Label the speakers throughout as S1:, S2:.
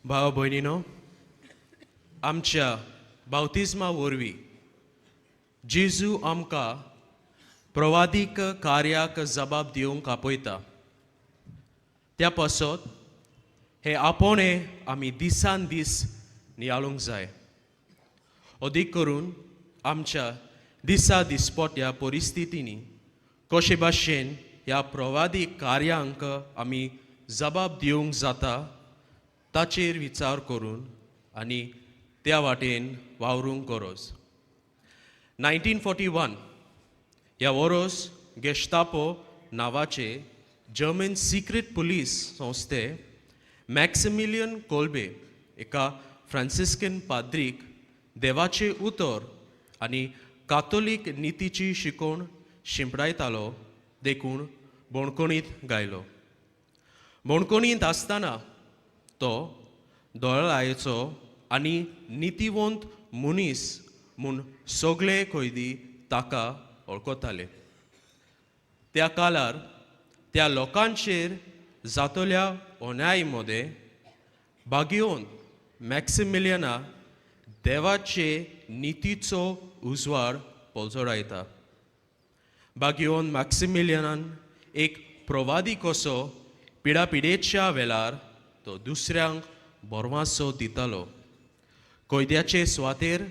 S1: भाव भयणीनो, आमच्या बावतिज्मा वरवीं जेजू आमकां प्रवादीक कार्याक जबाब दिवंक आपयता. त्या पासत हे आपोवणें आमी दिसान दीस नियाळूंक जाय, अदीक करून आमच्या दिसा दिसपट्या परिस्थितींनी कशे भाशेन ह्या प्रवादीक कार्यांक आमी जबाब दिवंक जाता ताचेर विचार करून आनी त्या वाटेन वावरूंक गरज. 1941 ह्या वरोस गेस्टापो नांवाचे जर्मन सिक्रेट पुलीस संस्थे मॅक्सिमिलियन कोल्बे एका फ्रांसिस्कन पाद्रीक देवाचें उतर आनी कातोलीक नितीची शिकवण शिंपडायतालो देखून बणकोणीत गायलो. बणकोणींत आसतना तो दोळायेचो आनी नितीवंत मनीस म्हूण सगळे कैदी ताका वळखताले. त्या काळार त्या लोकांचेर जातल्या अन्याय मदें भागयोवन मॅक्सिमिलियना देवाचे नितीचो उजवाड पळजोडायता. बागियोन मॅक्सिमिलियनान एक प्रवादी कसो पिडापिडेच्या वेळार तो दुसऱ्यांक बोरवासो दितालो. कैद्याचे सुवातेर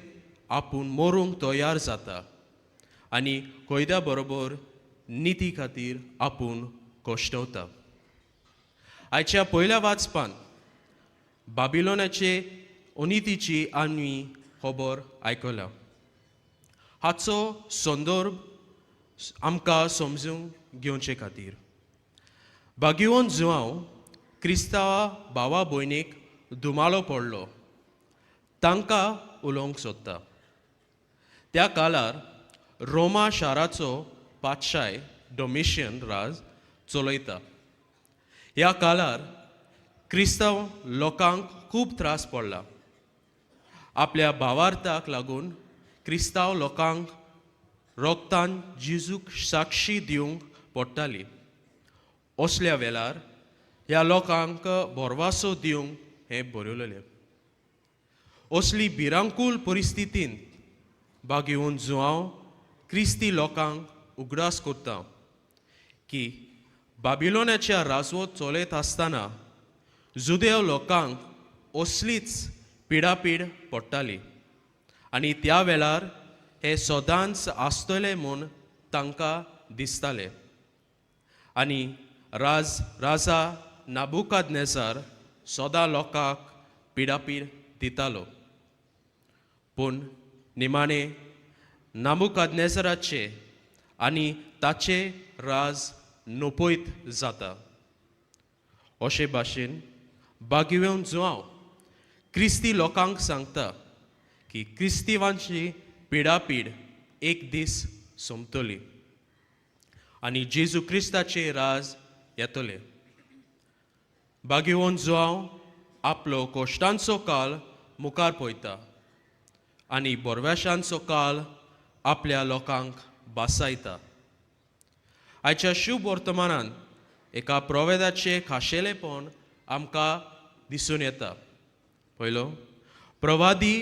S1: आपूण मरूंक तयार जाता आनी कैद्या बरोबर निती खातीर आपूण कश्टवता. आयच्या पयल्या वाचपान बाबिलोनाचे अनितीची आमी खबर आयकल्या. हाचो संदर्भ आमकां समजून घेवचे खातीर बागिवन जुवांव क्रिस्तांवा भावा भयणीक दुमालो पडलो तांकां उलोवंक सोदता. त्या काळार रोमा शाराचो पातशाय डोमिशियन राज चलयता. ह्या काळार क्रिस्तांव लोकांक खूब त्रास पडला. आपल्या भावार्थाक लागून क्रिस्तांव लोकांक रोगतान जेजूक साक्षी दिवंक पडटाली. असल्या वेळार ह्या लोकांक भरवासो दिवंक हें बरयलेलें. असली भिरांकूळ परिस्थितींत बागेवन जुवांव क्रिस्ती लोकांक उगडास करता की बाबिलोनाच्या राजवत चलयत आसतना जुदेव लोकांक असलीच पिडापीड पडटाली आनी त्या वेळार हे सदांच आसतले म्हूण तांकां दिसताले आनी राज राजा नाबुकादनेजार सदां लोकांक पिडापीड दितालो. पूण निमाणें नाबुकादनेजराचे आनी ताचे राज नपयत जाता. अशे भाशेन बागिवेवन जुवांव क्रिस्ती लोकांक सांगता की क्रिस्तिवांची पिडापीड एक दीस सोंपतली आनी जेजू क्रिस्ताचे राज येतले. बागिवन जुवांव आपलो कोश्टांचो काल मुखार पळयता आनी बोरवेशांचो काल आपल्या लोकांक बासायता. आयच्या शुभ वर्तमानान एका प्रवेदाचें खाशेलेपण आमकां दिसून येता. पयलो, प्रवादी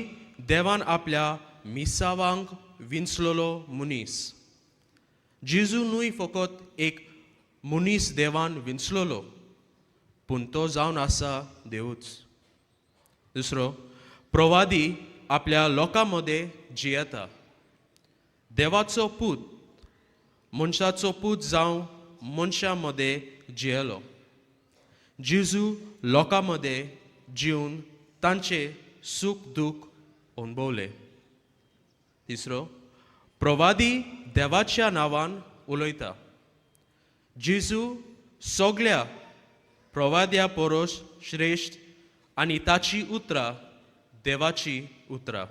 S1: देवान आपल्या मिसावांक विंचलेलो मनीस. जेजू न्हय फकत एक मनीस देवान विंचलेलो, पूण तो जावन आसा देवूच. दुसरो, प्रवादी आपल्या लोकां मदें जियेता. देवाचो पूत मनशाचो पूत जावं मनशां मदें जियेलो. जेजू लोकां मदें जिवन तांचें सूख दूख अणभवलें. तिसरो, प्रवादी देवाच्या नांवान उलयता. जेजू सगळ्या प्रवाद्या परस श्रेश्ठ आनी ताची उतरां देवाची उतरां.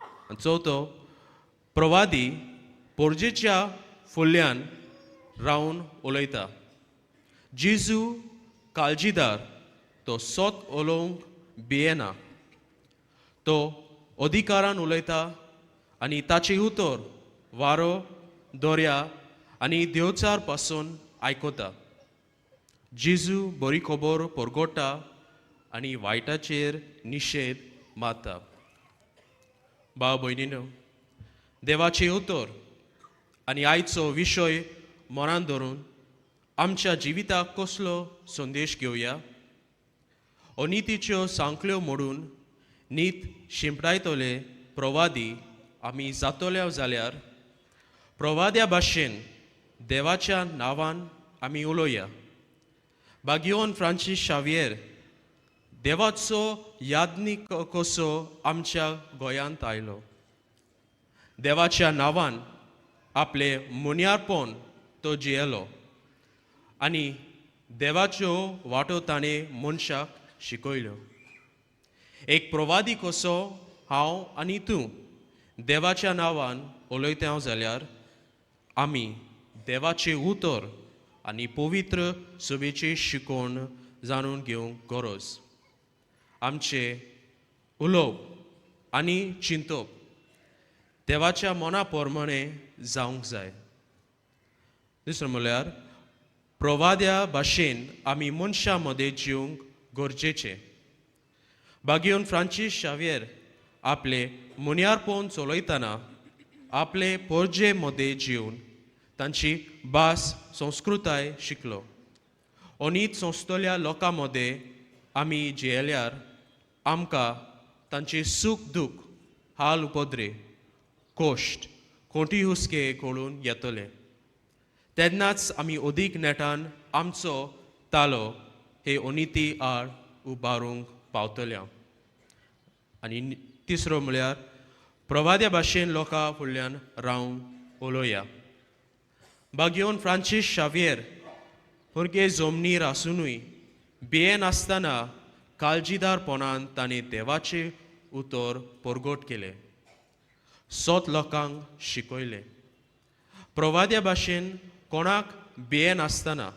S1: आनी चवथो, प्रवादी पोरजेच्या फुडल्यान रावन उलयता. जेजू काळजीदार, तो सत उलोवंक भियेना. तो अधिकारान उलयता आनी ताचें उतर वारो, दर्या आनी देवचार पासून आयकता. जेजू बरी खबर परगटा. आनी वायटाचेर निशेध मारता. भाव भयणीनो, देवाचें उतर आनी आयचो विशय मनान धरून आमच्या जिविताक कसलो संदेश घेवया? अनितीच्यो सांकळ्यो मोडून नीत शिंपडायतले प्रवादी आमी जातले जाल्यार प्रवाद्या भाशेन देवाच्या नांवान आमी उलोवया. बागियोन फ्रांसीस शावियर देवाचो याज्ञीक कसो आमच्या गोंयांत आयलो. देवाच्या नांवान आपले मुन्यारपण तो जियेलो आनी देवाच्यो वाटो ताणें मनशाक शिकयल्यो. एक प्रवादी कसो हांव आनी तूं देवाच्या नांवान उलयता जाल्यार आमी देवाचें उतर आनी पवित्र सभेची शिकवण जाणून घेवंक गरज. आमचें उलोवप आनी चिंतप देवाच्या मना प्रमाणें जावंक जाय. दुसरें म्हणल्यार प्रवाद्या भाशेन आमी मनशां मदें जिवंक गरजेचें. बागियोन फ्रांसीस शावियर आपले मुन्यारपण चलयतना आपले पोरजे मदें जिवन तांची भास संस्कृताय शिकलो. अनीत संस्थल्या लोकां मदें आमी जियेल्यार आमकां तांचे सूख दूख, हाल उपद्रे, कोश्ट, कोटी हुस्के कळून येतले. तेन्नाच आमी अदीक नेटान आमचो तालो हे अनिती आड उबारूंक पावतले. आनी तिसरो म्हळ्यार प्रवाद्या भाशेन लोकां फुडल्यान रावंक उलोवया. बागियोन फ्रांसीस शावियर भुरगे जमनीर आसुनूय भियेनासतना काळजीदारपणान ताणें देवाचें उतर परगट केलें, सोत लोकांक शिकयलें. प्रवाद्या भाशेन कोणाक भियेनासतना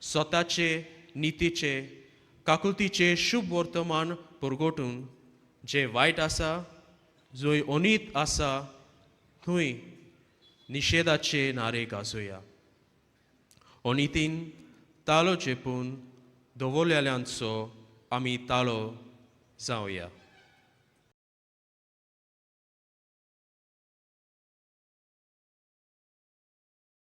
S1: स्वताचे नितीचे काकुतीचे शुभ वर्तमान परगटून जें वायट आसा, जंय अनीत आसा थंय निशेधाचे नारे गाजोवया. अनितीन तालो चेपून दवरलेल्यांचो आमी तालो जावया.